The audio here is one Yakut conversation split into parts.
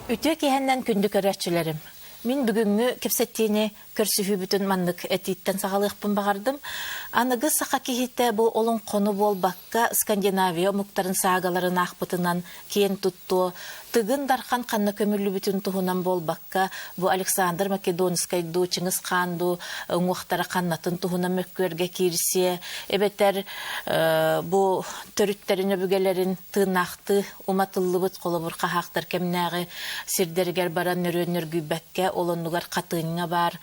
Үтүө киһэннэн күндү көрөөччүлэрим! Мин бүгүҥҥү кэпсэтиини көрсүһүүбүтүн маннык этииттэн саҕалыахпын баҕардым. Аныгы саха киһитэ бу олоҥхону буолбакка, Скандинавия омуктарын саагаларын аахпытынан киэн туттуо, Тыгын Дархан ханна көмүллүбүтүн туһунан буолбакка, бу Александр Македонскай дуу, Чыҥыс Хаан дуу уҥуохтара ханнатын туһунан мөккүөргэ киирсиэ, эбэтэр бу төрүттэрин өбүгэлэрин тыыннаахтыы уматыллыбыт холобур хаһаахтар кэмнээҕи сирдэригэр баран нөрүөн нөргүйбэккэ, ол оннугар Хатыынҥа баар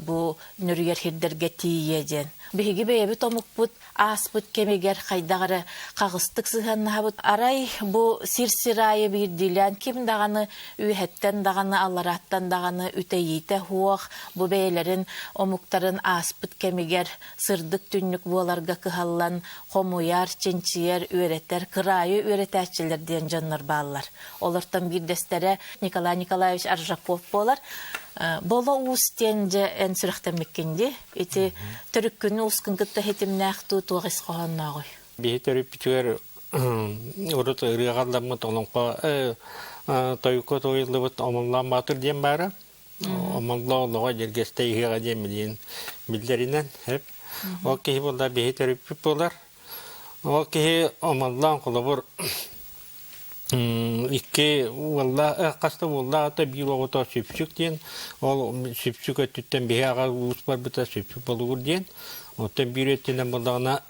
бу нөрүйэр сирдэргэ тиийиэ диэн. Биһиги бэйэбит омукпут ааспыт кэмигэр хайдах эрэ хаҕыстык сыһыаннаһабыт. Арай бу сир-сир аайы биирдиилээн ким даҕаны үөһэттэн даҕаны, алларааттан даҕаны үтэйиитэ суох бу бэйэлэрин омуктарын ааспыт кэмигэр сырдык түннүк буоларга кыһаллан хомуйар, чинчийэр, үөрэтэр, кыраайы үөрэтээччилэр диэн дьоннор бааллар. Олортон биирдэстэрэ Николай Николаевич Аржаков буолар. Боло Уус диэн дьэ эн сүрэхтэммиккин дии. Ити төрүккүнү уускун кытта ситимнээх дуу туох ис хоһооннооҕуй? Биһи төрүппүтүгэр урут ырыаҕа ылламмыт олоҥхо тойукка туойуллубут Омоллоон Баатыр диэн баара. Омолло олоҕо дьэргэстэй ыһыаҕа диэн билигин биллэринэн сөп. Ол киһи буолла биһи төрүппүт буолар. Ол киһи Омоллоон холобур Икки уоллаах, хас да уоллаах ата биир оҕото Сүпсүк диэн, ол Сүпсүк өттүттэн биһи аҕа уус барбыта Сүпсүк Болугур диэн. Оттон биир өттүнэн буоллаҕына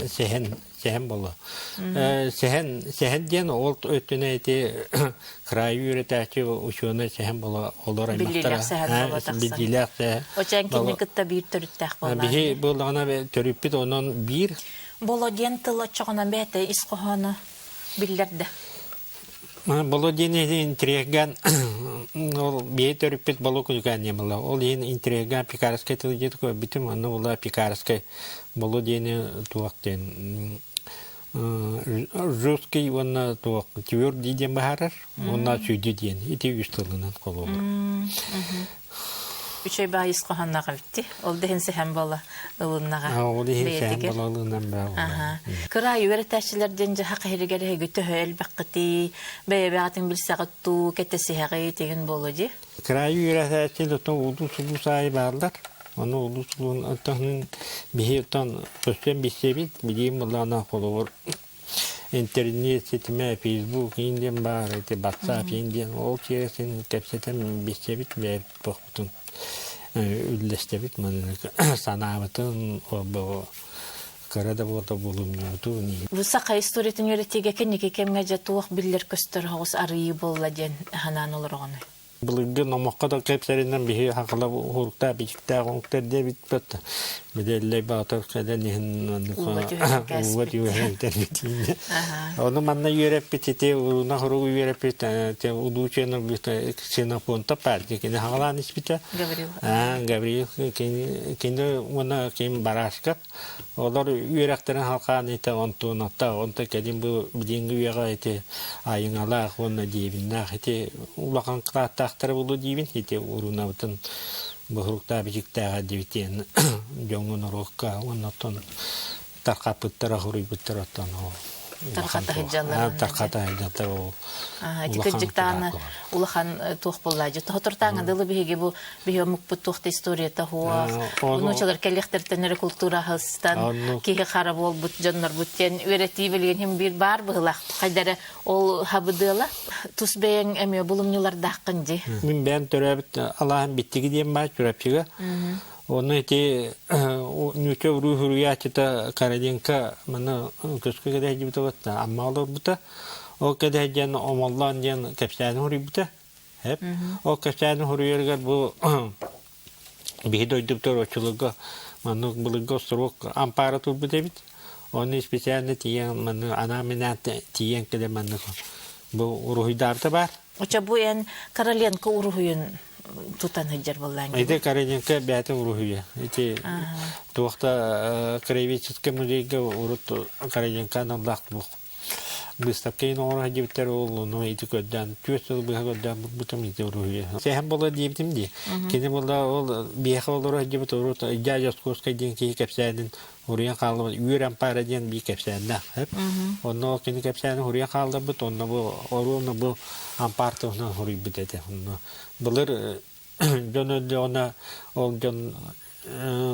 Сэһэн, Сэһэн буолуо. Сэһэн, Сэһэн диэн ол өттүнэ ити кыраайы үөрэтээччи учуонай Сэһэн буола олор аймахтара. Биллиилээх Сэһэн буола тахсан. Биллиилээх Сэһэн. Очон кини кытта биир төрүттээх буоллаҕа. Биһи буоллаҕына төрүппүт онон биир. Боло диэн тыл оччоҕунан бэйэтэ ис хоһооно биллэрдэ. Боло диэн интриэган ол бие төрүппүт боло күлүкээн диэн буолла. Ол иһин интриэган пекарскай тыл диэт көрбүтүм, онно була пекарскай боло диэни туох диэн русский уонна туох твердый диэн баһаарар, уонна сүдү диэн ити үс тылынан холобур. Үчүгэй баай ис хоһоонноох эбитти. Ол да иһин сэһэн буола ылыннаҕа. Ол иһин сэһэн буола ылынан баа. Кыраайы үөрэтээччилэр диэн дьаһах иһиригэр эһиги төһө элбэххитий, бэйэ-бэйэҕитин билсэҕит дуу, кэтэсиһэҕит деген буолуо дии. Кыраайы үөрэтээччилэр оттон улуус-улуус аайы бааллар. Ону улуус-улуун оттон биһи оттон көстөн билсэбит, билиим былаана холобур Интернет ситимэ, Facebook иин диэн баар, ити WhatsApp иин диэн ол сиэрэсин кэпсэтэн билсэбит бэйэбит туохпутун үллэстэбит маннык санаабытын кыра да буолта булумньубутун. Бу саха историятын үөрэтиигэ кэнники кэмҥэ дьэ туох биллэр-көстөр оҕус арыйыы буолла диэн санаан олороҕунуй? Былыргы номоххо да кэпсэринэн биһи хахала уһуруктаах бичиктээх оҥуктар диэбиппит. Билэллэй баатыр кэлэн иһин ууга түһэн кэлбитиинэ. Ону манна үөрэппит ити уруна хоругу үөрэппит улуу Ксенофонта партия кини хагалаан испитэ. Гаврил. Гаврил кини уонна ким Барашков Олор үөрэхтэрин халхаан ити онтуонатта, онто кэлин бу билиҥҥи үйэҕэ ити айыҥалаах уонна диэбиннээх ити улахан кылааттаахтара буолуо диибин ити урунабытын боһуруктаах бичиктээҕэ диэбитиэн дьоҥҥо норуокка уонна оттон тархаппыттара хоруйбуттара оттон ол Тархата сылдьаллар. Тархата сылдьаллар ол. Ити кырдьыктааны улахан туох буолла дьэ тоһотортааҥа дылы биһиги бу биһи омукпут туох да историята суох нуучалар кэлиэхтэртэн эрэ култуураһыстан киһи хара буолбут дьоннорбут диэн үөрэтии билигин иһин биир баар быһылаах хайда эрэ ол хабыдыала тус бэйэҥ эмиэ булумньулардааххын дии мин бэйэм төрөөбүт алааһым биттиги диэн баар Чурапчыга Онно ити ньууча уруу суруйааччыта Каролинка маны көскө кэдэһдьибитэ уотта Амма олорбута. Ол кэдэһдьэн Омоллоон диэн кэпсээни суруйбута. Эп. Ол кэпсээни суруйарыгар бу биһи дойдубутугар оччолорго маннык былыргы остуруок ампаара турбут эбит. Оны специально тиийэн манны анаан-минээн тиийэн кэлэн маннык бу уруһуйдаабыта баар. Оча бу эн Короленко уруһуйун тутан сылдьар буоллаан Ити Карелинка бэйэтин уруһуйа. Ити туохта краеведческай музейга урут Карелинка аналлаах буох. Быыстапка иһин оҥоро сылдьыбыттар ол ону ити көрдөөн 4 сыл быһа көрдөөн булбутум ити уруһуйу. Сэһэн буола диэбитим дии. Кини буола ол биһиэхэ олоро сылдьыбыт урут дядя Оскуоскай диэн киһи кэпсээнин уруйан хааллыбыт үөр ампаара диэн биир кэпсээннээх. Онно ол кини кэпсээнин уруйан хаалларбыт, онно бу оруобуна бу ампаар туһунан суруйбут этэ. Онно былыр дьон өллөҕүнэ ол дьон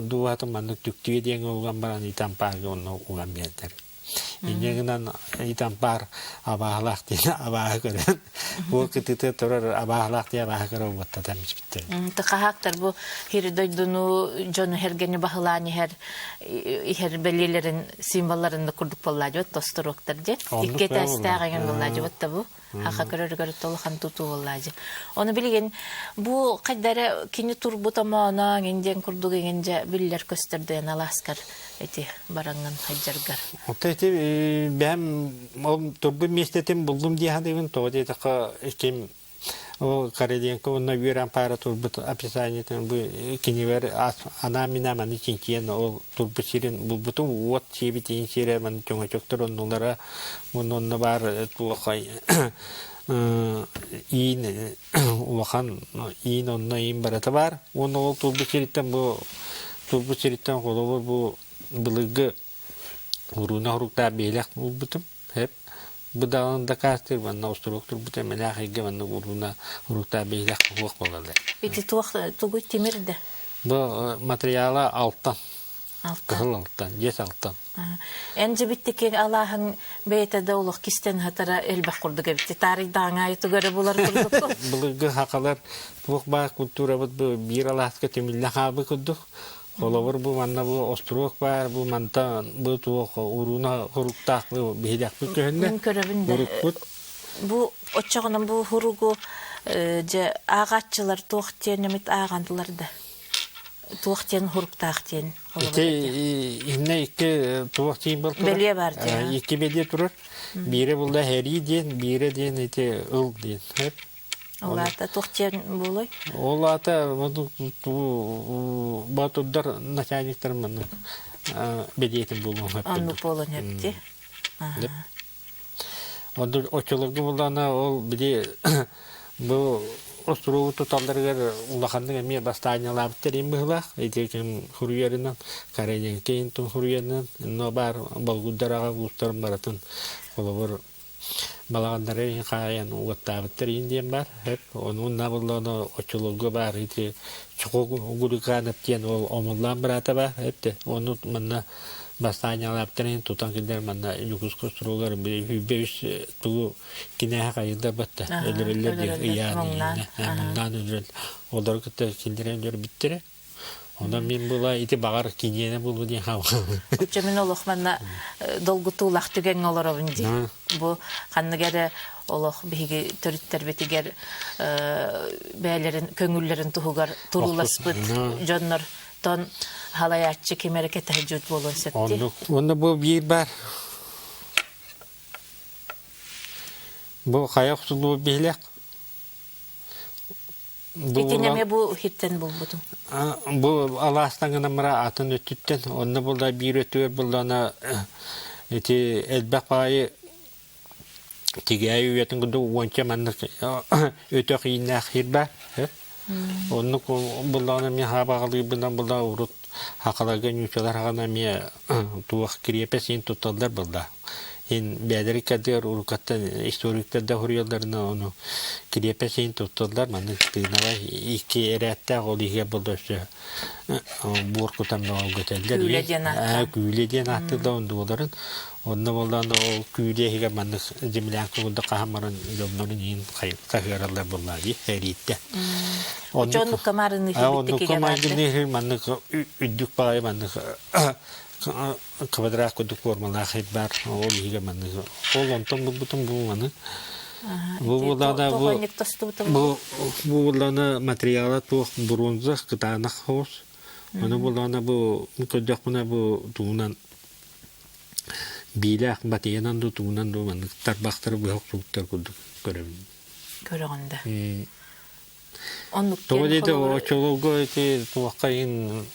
дууһатын маннык түктүө диэн уган баран ити ампаарга онно уган биэрдэр. Инньэ гынан итампаар абааһылаах диэн абааһы көрөн, бу кытыыта турар абааһылаах диэн абааһы көрөн уоттатан испиттэр. Тахаһаактар бу хир дойдуну дьону хергени баһылаан иһэр иһэр бэлиэлэрин символларын да курдук буоллаадьыбат тосторуоктар диэн. Икки этээстээх эҥин буоллаадьыбат да бу. Хаха көрөрүгэр улахан тутуу буоллаадьы. Ону билигин бу хайдара кини турбут омооно эҥин диэн курдук эҥин дьэ биллэр көстөр дыан алааскар ити бараҥҥын хайдьаргар. Оттон ити бэйэм ол турбут миэстэтин буллум дии саныыбын. Тоҕо диэтэххэ ким ол Кареленко уонна үөр ампаара турбут описаниетын бу кинибэр анаан-минээн маны чинчийэн ол турбут сирин булбутум уот сиэбит иин сирэ маны чөҥөчөктөр оннулара уонна онно баар туохай иин улахан иин онно иин барыта баар уонна ол турбут сириттэн бу турбут сириттэн холобур бу былыргы урууна хоруктаах биһилэх булбутум хэп бу даҕаны дакаастыыр манна остуруок турбута мэлээх эйгэ манна урууна уруктаах биһилэх суох буолаллар Ити туох тугуй тимир да? Бу материала алтан. Алтан. Кыһыл алтан, дьиэс алтан. Эн дьибиттики алааһыҥ бэйэтэ да олох кистэн хатара элбэх курдук эбит. Таарыйдааҥ аайы тугу эрэ булар курдук. Былыргы хакалар туох баар культурабыт бу биир алааска түмүллэ хаалбыт курдук. Холобур бу манна бу остуруок баар, бу мантан бу туох урууна хоруктаах бу биһилэхпит көһүннэ. Мин көрөбүн да. Урукпут. Бу оччоҕуна бу хуругу дьэ ааҕааччылар туох диэн эмит ааҕандылар да. Туох диэн хуруктаах диэн. Ити иннэ икки туох тиин был турар. Бэлиэ бар диэн. Икки бэлиэ турар. Биирэ булла һэрии диэн, биирэ диэн ити ыл диэн. Ол аата туох диэн буолуой? Ол аата боотурдар начальниктар маннык бэлиэтин буолуон сөп. Оннук буолуон сөп дии. Оччолорго буллаҕына ол били бу остуруогу туталларыгар улаханнык эмиэ бастаанньалаабыттар иин быһыылаах. Ити ким суруйарынан, Карелинка иин тун суруйарынан, онно баар болгурдар аҕа уустарын барытын холобур балаҕаннары иһин хаайан уоттаабыттар иин диэн баар. Сөп. Ону онно буллаҕына оччолорго баар ити Чоху Гуриканов диэн ол омуллаан быраата баар. Эптэ. Ону манна Бастаанньалаабыттарын тутан киллэр манна Дьокуускай остуруогар 23 тугу кинээһэ хайыылар батта өлөрөллөр диэн ыйаан муҥнаан өлөрөл олору кытта киллэрэн өлөрбүттэрэ онон мин була ити баҕар киниэнэ буолуо диэн хаалбын Оччо мин олох манна долгутуулаах түгэҥҥэ олоробун дии. Бу ханнык эрэ олох биһиги төрүттэрбитигэр бэйэлэрин көҥүллэрин туһугар турууласпыт дьоннор Тон халайааччы ким эрэ кэтэһдьүт буолуон сөп дии. Оннук. Уонна бу биир баар. Бу хайа охсуллубут биһилэх. Бу Итини эмиэ бу хиттэн булбутум. Бу алаастан гынан мара атын өттүттэн. Онно булла биир өттүгэр буллана ити элбэх баайы тигээйи үйэтин курдук уонча маннык өтөх ииннээх сир баар. Оннук буллаҕына эмиэ хаабаҕалыырбынан булла урут хахаларга ньуучалар хаҕана эмиэ туох кириэпэс иин тутталлар булла. Ин бэйэлэри кэрдигэр уруккаттан историктар да суруйалларына ону кириэпэс иин тутталлар маннык тыынабай икки эрээттээх ол иһигэр булла өссө буор кутан бөҕөргөтөллөр. Күүлэ диэн ааттаан. Күүлэ диэн ааттыыллар ондуоларын. Онно буоллаҕына ол күүлэ иһигэр маннык землянка курдук хаһан баран дьоннорун иһин хаһыараллар буоллаҕа дии эрииттэ. Оннукка Оннукка маарынныыр маннык үрдүк баҕайы маннык квадрат курдук формалаах ир баар ол иһигэр маннык ол онтон булбутум бу маны бу буоллаҕына бу бу буоллаҕына материала туох бронза кытаанах соҕус ону буоллаҕына бу көрдөхпүнэ бу тугунан биилээх батыйанан дуу тугунан дуу маннык тарбахтары быһа охсубуттар курдук көрөбүн. Көрөҕүн да. Оннук Тоҕо диэтэ оччолорго ити туохха иһин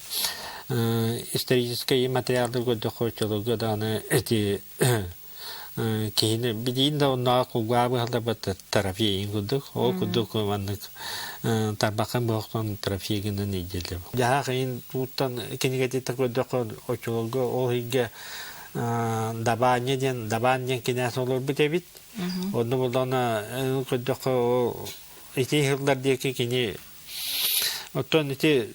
историческай материалдар көрдөххө оччолорго даҕаны ити Киһини билиин да оннооҕо кулгаабы халабат трофейын курдук. Ол курдук маннык тарбахын буохтан трофейгынан илдьэллэр. Дьаһаах иһин тууттан кинигэтиттэн көрдөххө оччолорго ол иһгэ Дабаанньа диэн Дабаан диэн кинээс олорбут эбит. Онно буллаҕына көрдөххө ол ити ыһыллар диэки кини Оттон ити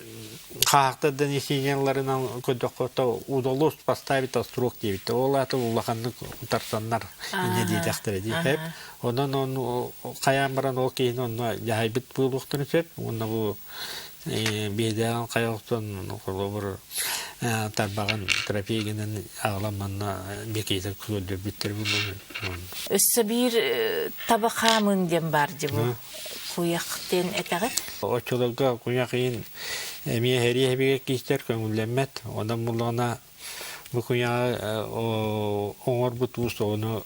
хаһаахтар донесениеларынан көрдөххө удалось поставить острог диэбиттэр. Ол аата улаханнык утарсаннар инньэ диэтэхтэрэ дии. Сөп. Онон он хайаан баран ол киһини онно дьаһайбыт буолуохтарын сөп. Уонна бу биэдээҕин хайа охсон холобур тарбаҕын трофейгынан аҕалан манна Микиитэ көрдөрбүттэр буолуо. Өссө биир таба хаамын диэн баар дии бу. Куйах диэн этэҕит? Оччолорго куйах иһин эмиэ сэрии сэбигэр киистэр көҥүллэммэт. Онон буллаҕына бу куйаҕы оҥорбут уус ону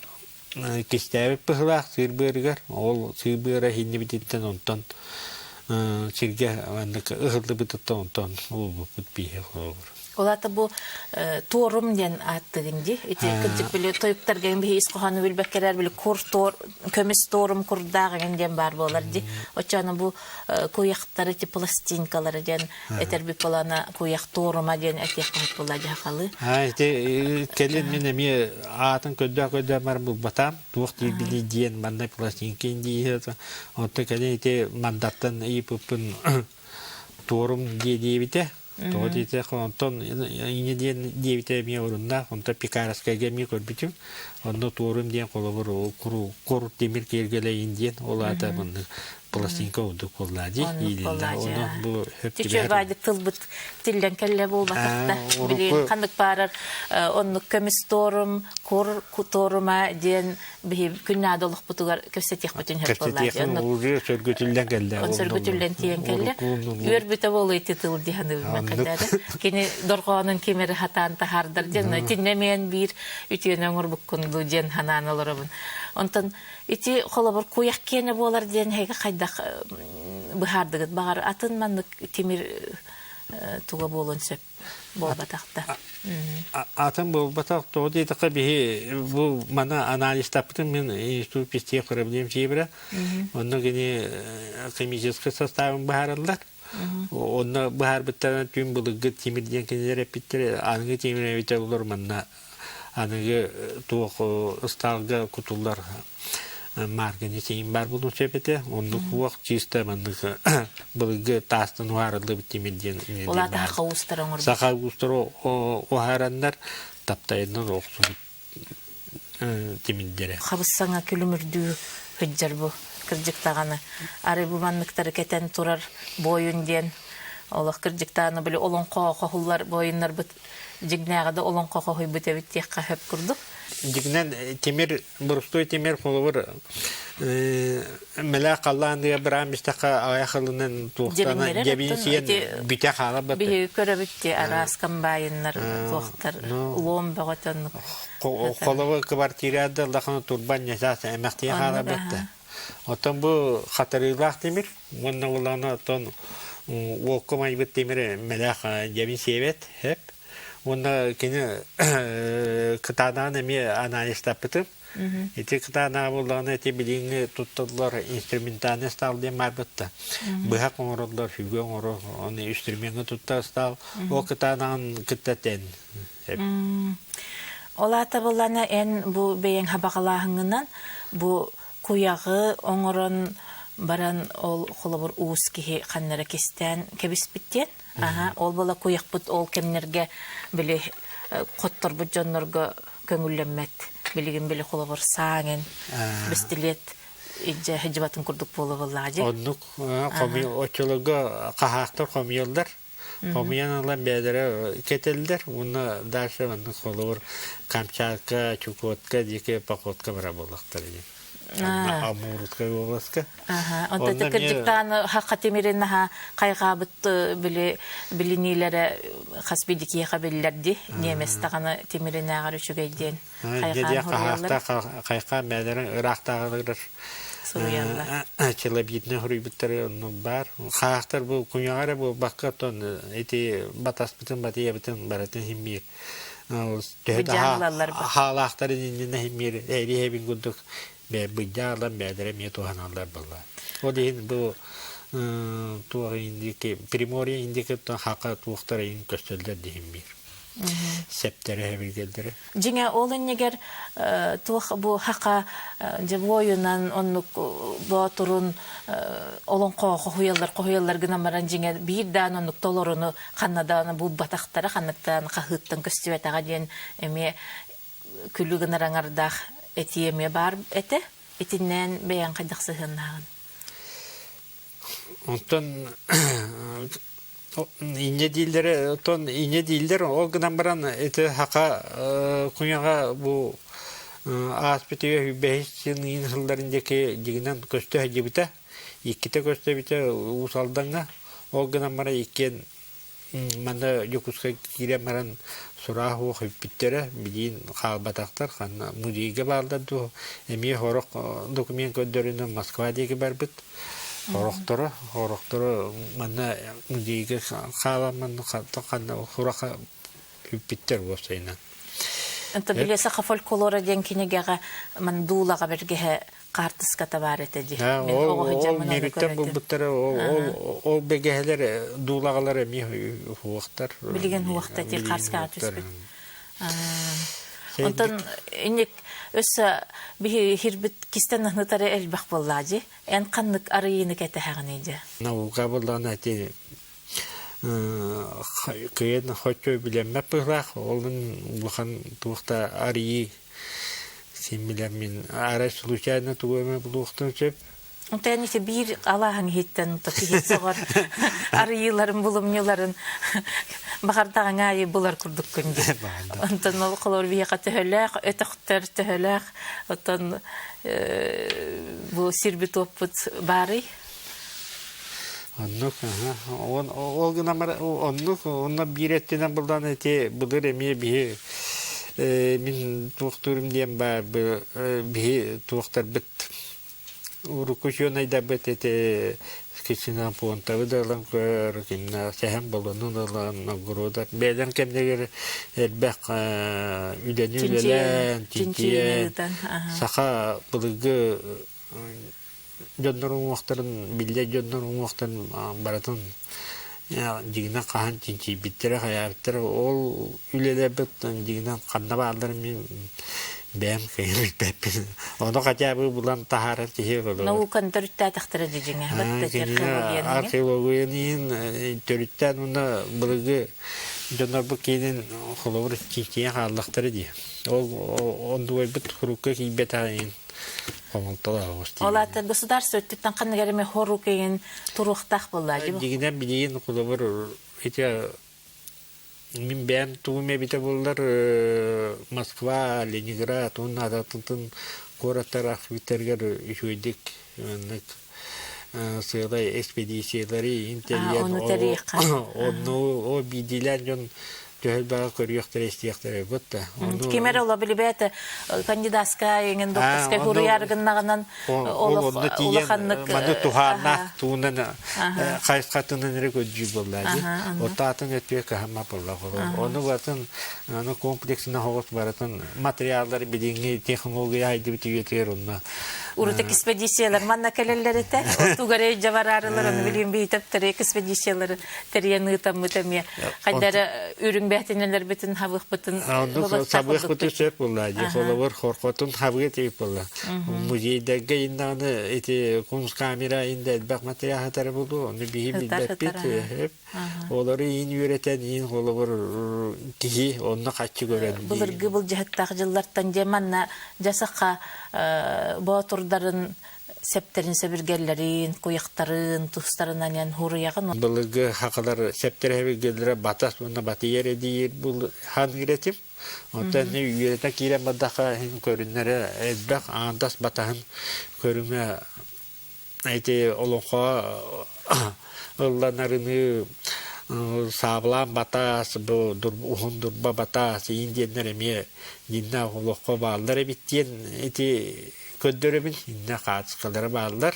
кистээбит быһыылаах сыыр быарыгар. Ол сыыр быара иһиннибититтэн онтон сиргэ маннык ыһыллыбытыттан онтон уолбуппут бииһэ холобур. Ол аата бу туорум диэн ааттыгын дии. Ити кырдьык били тойуктарга биһи ис хоһоону билбэккэрэр били кур туор көмүс туорум курдаах эҥин диэн баар буолар дии. Оччоно бу куйахтары ти пластинкалары диэн этэрбит буолана куйах туорума диэн этиэх хоһут буолла дьахалы. А ити кэлин мин эмиэ аатын көрдөөх-көрдөөх бар булбатам. Туох диирбиний диэн манна пластинка диир. Онтон кэлин ити мандартан ыйыппыппын туорум дии диэбитэ. Тоҕо диэтэх, онтон инньэ диэн диэбитэ эмиэ оруннаах, онтон Пекарскайга эмиэ көрбүтүм. Онно туорум диэн холобур куру кур тимир киэргэлэйин диэн, ол аата маннык пластинка ордук буоллаа дии иилиллэ. Онон бу хөп Түчө баайдык тылбыт тиллэн кэллэ буолбатах да. Билигин ханнык баарар оннук көмүс туорум, кур туорума диэн биһи күннээҕи олохпутугар кэпсэтиэхпитин сөп буолла. Кэпсэтиэхин уулур сөргүтүллэн кэллэ. Он сөргүтүллэн тиийэн кэллэ. Үөрбүтэ буолуо ити тыл дии саныыбын кэллээри. Кини дорҕоонун ким эрэ хатаан таһаардар диэн итиннэ эмиэн биир үтүөнү оҥорбуккун дуу диэн санаан олоробун. Онтон ити холобур куйах киэнэ буолар диэн эһиги хайдах быһаардыгыт баҕар атын маннык тимир туга буолуон сөп буолбатах да. Атын буолбатах, тоҕо диэтэххэ биһи бу маны анализтаппытым мин институт пестиэх проблем сиэбирэ. Онно кини химический составын быһаараллар. Онно быһаарбыттарынан түн былыргы тимир диэн кинилэр эппиттэр. Аныгы тимир эбитэ олор манна аныгы туох ыстаалга кутуллар маргани сиин бар булун сөп этэ. Оннук уох чисто маннык былыргы таастан уһаарыллыбыт тимир диэн Ол аата саха уустара оҥорбут. Саха уустара уһаараннар таптайынан охсубут тимирдэрэ. Хабыс-саҥа күлүмүрдүү сылдьар бу кырдьык даҕаны. Арай бу манныктары кэтэн турар буойун диэн олох кырдьыктааны били олоҥхо хоһуллар буойуннарбыт дьиҥнээҕи да олоҥхо хоһуйбут эбит диэххэ сөп курдук. Дьиҥинэн тимир, боростуой тимир холобур мэлээх халлаан быраан бистэххэ аҕыйах ылынан туохтана дьэбиин бүтэ хаалар Биһиги көрөбүт дии араас комбайннар туохтар луом бөҕөтөн Холобур квартирада улахан турбан ньасаас эмэхтиэ хаалар Оттон бу хатарыылаах тимир уонна улаана оттон уокка майбыт тимир мэлээх дьэбин сиэбэт хэп Уонна кини кытаанаҕын эмиэ анализтаппытым. Ити кытаанаҕа буоллаҕына ити билиҥҥи тутталлар инструментальный стал диэн баарбытта. Быһах оҥороллор, сүгэ оҥорор, оны инструмеҥҥа туттар стал. Ол кытаанаҕын кытта тэн. Ол аата буоллаҕына эн бу бэйэҥ хабаҕалааһыҥҥынан бу куйаҕы оҥорон баран ол холобур уус киһи ханна эрэ кистээн кэбиспит диэн Аха, ол буола куйахпыт ол кэмнэргэ били хотторбут дьоннорго көҥүллэммэт. Билигин били холобур сааҥын, бистилиэт илдьэ сылдьыбатын курдук буола буоллаҕа дии. Оннук оччолорго хаһаахтар хомуйаллар. Хомуйан ылан бэйэлэрэ кэтэллэр уонна дальше маннык холобур Камчатка, Чукотка диэки походка бара буоллахтар дии. Амурскай уобаласка. Онто кырдьыктаан хахха тимирин наһаа хайҕаабыт били билиниилэрэ хас биирдии биллэрди. Немец даҕаны тимиринээҕэр үчүгэй диэн хайҕаан хоруйаллар. Хайҕаан бэйэлэрин ыраахтааҕылар суруйаллар. Челобитнай хоруйбуттары онно баар. Хаахтар бу куйаҕа эрэ буолбакка оттон ити батаспытын батыйабытын барытын иһин биир. Төһө хаалаахтарын иннинэ мир эриэбин курдук быдьаалан бэйэлэрэ эмиэ туһаналлар буолла. Ол иһин бу туох индики Приморье индикаттан хака туохтара иһин көстөллөр диһин биир. Септэрэ билгэллэрэ. Дьиҥэ ол иннигэр туох бу хака дьэ буойунан оннук боотурун олоҥхо хоһуйаллар хоһуйаллар гынан баран дьиҥэ биир даан оннук толоруну ханна даҕаны булбатахтара ханныктаан хаһыыттан көстүбэтэҕэ диэн эмиэ күлү гынар аҥардаах этии эмиэ баар этэ. Итиннээн бэйэҥ хайдах сыһыаннааҕын? Онтон инньэ дииллэрэ оттон инньэ дииллэр ол гынан баран ити хака куйаҕа бу ааспыт үйэ бэһис сылын сылларын диэки дьигинэн көстө сылдьыбыта иккитэ көстөбүтэ Уус Алдаҥҥа ол гынан баран иккиэн Манна Дьокуускай киирэн баран сураах уох үппүттэрэ, билиин хаалбатахтар, ханна музейга бааллар дуо, эмиэ сорох документ көрдөрүнэн Москва диэки барбыт. Сорохторо, сорохторо манна музейга хаалан манна ханна сураха үппүттэр уопсайынан. Онто били саха фольклора диэн кинигэҕэ мандуулаҕа бэргэһэ хаартыската баар этэ дии. Мин оҕо Ол сылдьаммын ону миигиттэн көрөтүм. булбуттара ол ол бэгэһэлэр дуулаҕалар эмиэ уһуохтар. Билигин уһуохта ити Билигин хаарскаҕа уһуохтар. түспүт. Онтон инник өссө биһи хирбит кистэн аһнытары элбэх буоллаа дии. Эн ханнык арыйыыны кэтэһэҕиний дии? Наука буоллаҕына ити кыайан хоччу билэммэт быһыылаах олун улахан туох да арыйыы син билэммин арай случайно тугу эмэ булуохтан сөп. Онтон ити биир алааһын иһиттэн киһи соҕор арыйыыларын булумньуларын баҕардаҕыҥ аайы булар курдуккун дии. Онтон ол холобур биһиэхэ төһөлөөх өтөхтөр төһөлөөх оттон бу сирбит-уоппут баарый? Оннук, ол гынан баран оннук, онно биир өттүнэн булан ити былыр эмиэ биһи мин туохтуурум диэн баар биһи туохтарбыт урукку учуонайдарбыт ити Ксенофонтовы да ылан көр, кинна Сэһэн Болонун ылан Новгородов бэйэлэрин кэмнэригэр элбэх үлэни үлэлээн, чинчийэн, саха былыргы дьоннор уҥуохтарын биллэр дьоннор уҥуохтарын барытын дьиҥинэн хаһан чинчийбиттэрэ хайаабыттара ол үлэлэрбит дьиҥинэн ханна баалларын мин бэйэм кыайан билбэппин ону хотя бы булан таһаарар киһи Науканы төрүттээтэхтэрэ дьиҥэ археологияны иһин төрүттээн уонна былыргы дьоннорбут киинин холобур чинчийэн хааллахтара дии ол оннугайбыт курукка киирбэтэҕин хомолтолоох Ол аата государство өттүттэн ханнык эрэ хорук иһин туруохтаах буолла дии. Дьиҥинэн билигин холобур ити мин бэйэм тугум эбитэ буоллар Москва, Ленинград уонна атын куораттар архивтарыгар үчүгэйдик маннык сыалай экспедициялары иһин тэрийэн онну ол биирдиилээн дьон төһө көрүөхтэрэ истиэхтэрэ бутта. Ким эрэ ола билибэт кандидатскай эҥин докторскай хуруйар гыннаҕынан олох улаханнык маны туһааннаах туунан хайысхатынан эрэ көрдүү буолла дии. Отаатын өтүө кыһамма буолла. Ону батын аны комплексына хоҕус барытын материаллар билиҥҥи технология хайдыбыт үйэтигэр онно Урут экспедициялар манна кэлэллэр этэ. Тугар дьабараарылар аны билигин биһитэптэр экспедициялары тэрийэн ыытаммыт эмиэ хайдара үрүҥ бээтинэлэрбитин хабыахпытын сабыахпытын сөп буолла дии холобур хорхотун хабыа тиийип буолла музейдарга иннааны ити кунсткамера инде элбэх материал хатара булу ону биһи билбэппит олору иин үөрэтэн иин холобур киһи онно хаччы көрөн былыргы былдьаһыктаах дьыллартан дьэ манна дьасаха боотурдарын септэрин сэбиргэллэрин, куйахтарын тустарынан эн хуруйаҕын. Былыргы хакалар септэр сэбиргэллэрэ батас уонна батыйар эдийир бул ханыыр этим. Онтон үөрэтэ киирэн бардаха көрүннэрэ элбэх аандас батаһын көрүҥэ эти олоҥхо ылланарыныы саабылаан батаас бу уһун дурба батаас иин диэннэр эмиэ динна олоххо бааллар эбит диэн ити көрдөрөбүн иннэ хаачыскалара бааллар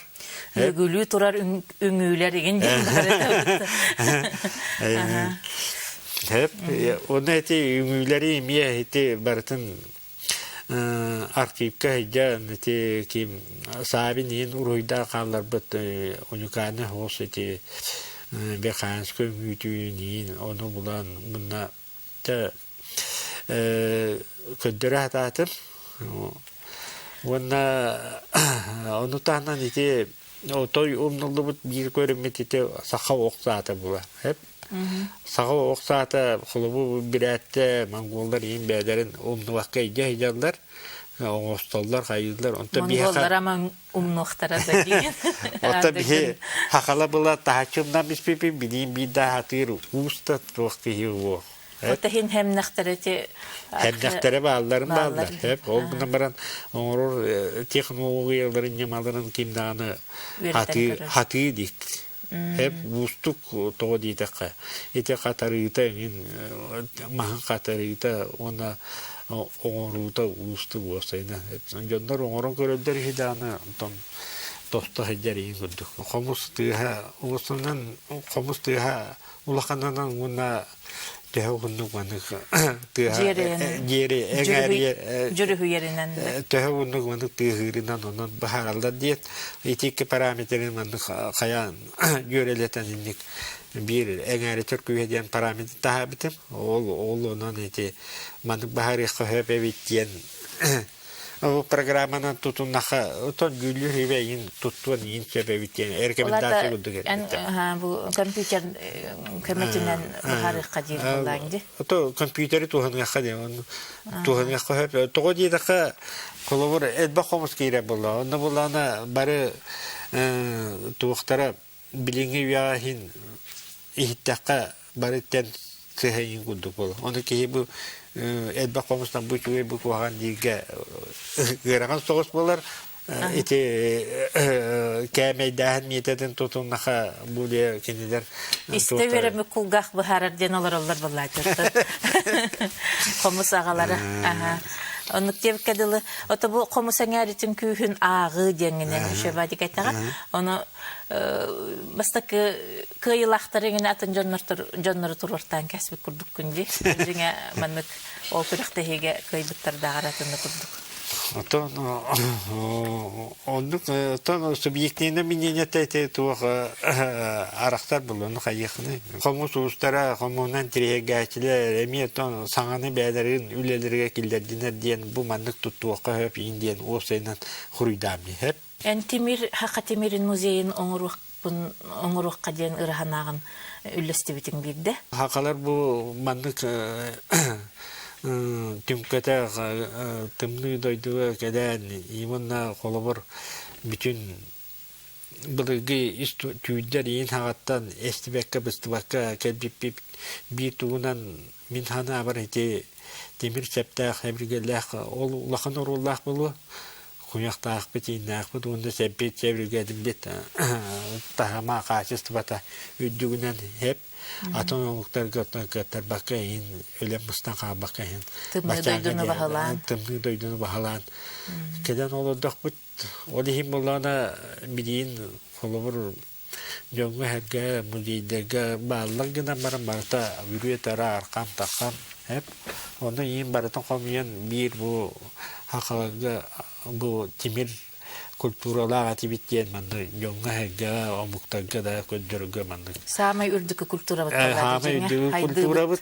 Үөгүлүү турар үҥүүлэр игин диэн. Хеп, оны эти үҥүүлэри эмиэ ити барытын архивка сылдьан ити ким Савин иһин уруһуйдаан хаалларбыт уникальный хоос ити Беханскай үҥүүтүн иһин ону булан мунна көрдөрө сатаатым. Уонна ону таһынан ити отой умнуллубут биир көрүммүт ити саха ох саата була. Саха ох саата холобу бүрээттэ монголлар иин бэйэлэрин умнубакка илдьэ сылдьаллар, оҥостоллор, хайыыллар. Онтон Монголлар аман умнуохтара да диэн. Оттон биһи хахала была таһаччы умнан биспиппин билиим биир да хатыыр уус да туох киһи уох. Ота хин хэмнэхтэрэ ти Хэмнэхтэрэ баалларын бааллар. Ол гынан баран оҥорор технологияларын ньымаларын ким даҕаны хатыы хатыы дик. Хеп уустук тоҕо диэтэххэ ити хатарыыта эҥин маһын хатарыыта уонна оҥоруута уустук уопсайынан дьоннор оҥорон көрөллөр үһү даҕаны онтон тосто сылдьар иһин курдук хомус тыаһа уопсайынан хомус тыаһа улаханынан уонна төһө уһуннук маннык тыаһа диэри эҥээрийэ дьүрүһүйэринэн төһө уһуннук маннык тыаһыырынан онон быһаараллар диэн ити икки параметрын маннык хайаан дьүөрэлэтэн инник биир эҥээри төркүйэ диэн параметр таһаабытым ол ол онон ити маннык быһаарыахха сөп эбит диэн программанан тутуннаха отон дьүүллүүр үбэ иин туттуон иин сөп эбит диэн рекомендация курдук эн бу компьютер көмөтүнэн быһаарыахха диир буоллаан ди ото компьютери туһаныахха диэн туһаныахха сөп тоҕо диэтэххэ холобур элбэх хомус киирэр буолла онно буоллаҕына бары туохтара билиҥҥи үйэҕэ иһин иһиттэххэ бары тэн сыһайын курдук буолар. Ону киһи бу элбэх хомустан бу үчүгэй бу куһаҕан дииргэ ыарахан соҕус буолар. Ити кээмэйдээһин миэтэтин тутуннаха бу кинилэр Истэ үөрэммит кулгаах быһаарар диэн олороллор буоллааччыттар. Хомус аҕалара. Оннук диэбиккэ дылы, ото бу хомус эҥээритин күүһүн ааҕыы диэҥҥинэн Шевадик этэҕэ. Ону бастакы кыайыылаахтары иҥин атын дьоннору туруортаан кэспит курдуккун дии. Дьиҥэ маннык ол күрэхтэһиигэ кыайбыттардааҕар атыны курдук. Оттон оннук оттон субъективное мнение ити туох арахсар булуну хайыахыный. Хомус уустара хомуһунан тириһэргээччилэр эмиэ оттон саҥаны бэйэлэрин үлэлэригэр киллэрдинэр диэн бу маннык туттуохха сөп иин диэн уопсайынан хуруйдаам иһэр. Эн Тимир Саха Тимирин музейын оҥоруохпун оҥоруохха диэн ыра санааҕын үллэстибитиҥ биирдэ. Сахалар бу маннык түҥкэтэх тымныы дойдуга кэлэн именно холобур бүтүн былыргы ис түүрдэр иин хаҕаттан эстибэккэ быстыбакка кэлбиппит биир тугунан мин санаабар ити тимир сэптээх эбиргэлээх ол улахан оруоллаах буолуо куйахтаахпыт, ииннээхпит уонна сэппит сэбиргэдимбит таһыма хаачыстыбата үрдүгүнэн хэп атын омуктарга оттон кыаттарбакка иһин өлөн быстан хаалбакка иһин тымныы дойдуну баһылаан тымныы дойдуну баһылаан кэлэн олордохпут ол иһин буоллаҕына билигин холобур дьоҥҥо-сэргэ музейдарга бааллар гынан баран барыта бүрүө-тара архам-тархам эп ону иин барытын хомуйан биир бу сахаларга бу тимир культуралаах этибит диэн манна дьоҥҥо-сэргэҕэ омуктарга да көрдөрөргө маннык саамай үрдүкү культурабыт саамай үрдүкү культурабыт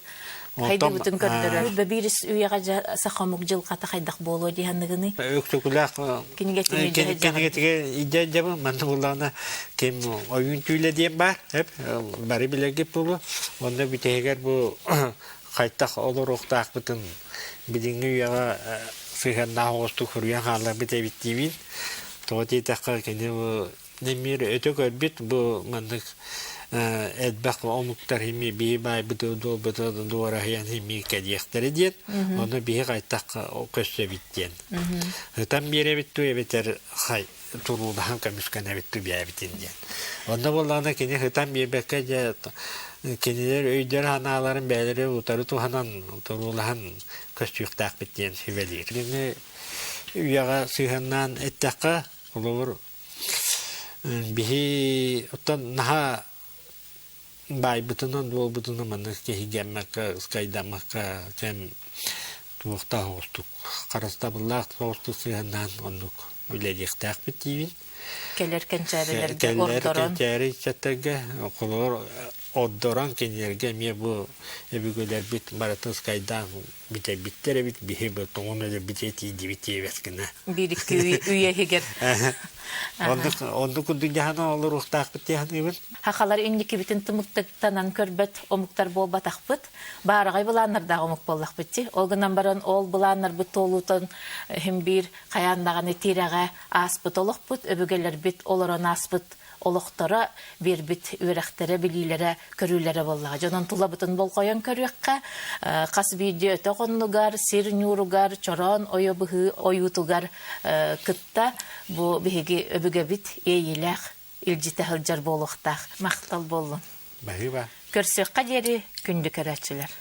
хайдыбытын көрдөрөр. Бэбиирис үйэҕэ саха омук дьылҕата хайдах буолуо дии саныгыный? Өктөкүлээх кинигэтигэр идэ манна буоллаҕына ким ойуун түүлэ диэн баар бары билэргит буолуо онно бүтэһигэр бу хайтах олоруохтаахпытын билиҥҥи үйэҕэ сыһыаннаах оҕустук суруйан хаалларбыт эбит диибин тоҕо диэтэххэ кини бу Немир өтө көрбүт бу маннык элбэх омуктар хими биһи баайбыты дуолбуты дуораһыйан хими кэлиэхтэрэ диэн ону биһи хайтах көссөбүт диэн ытан биэрэбит ту эбэтэр хай туруулаһан көмүскэнэбит ту биэбитин диэн онно буоллаҕына кини ытан биэрбэккэ дьэ кинилэр өйдөр санааларын бэйэлэри утары туһанан туруулаһан көстүөхтээхпит диэн сүбэлиир. Билиҥҥи үйэҕэ сыһыаннаан эттэххэ холобур Биһи оттон наһаа Баайбытынан дуолбутунан маннык киһиргэммэккэ, ыскайдаммакка кэм туохтаах оҕустук, харыстабыллаах соҕустук сыһыаннаан оннук үлэлиэхтээхпит диибин. Кэлэр кэнчээрилэргэ Кэлэр ордорон. кэнчээри ыччаттарга холобур ордорон кинилэргэ эмиэ бу өбүгэлэрбит барытын ыскайдаан бүтэрбиттэр эбит биһи бу тоҥон өлөрбүт этиийдибит диэбэт гына. Биир-икки үйэ иһигэр. Оннук оннук курдук дьаһана олоруохтаахпыт дии саныыбын. Хахалар инникибитин тымыктыктанан көрбөт омуктар буолбатахпыт. Баараҕай былааннардаах омук буоллахпыт дии. Ол гынан баран ол былааннарбыт туолуутун иһин биир хайаан даҕаны тирэҕэ ааспыт олохпут, өбүгэлэрбит олорон ааспыт олохторо биэрбит үөрэхтэрэ, билиилэрэ, көрүүлэрэ буоллаҕа. Дьонун тулабытын болҕойон көрүөххэ, хас биирдии өтөх оннугар, сир ньууругар, чороон ойо быһыы ойуутугар кытта бу биһиги өбүгэбит иэйиилээх илдьитэ сылдьар буолуохтаах. Махтал буоллун. Баһыыба. Көрсүөххэ диэри күндү көрөөччүлэр.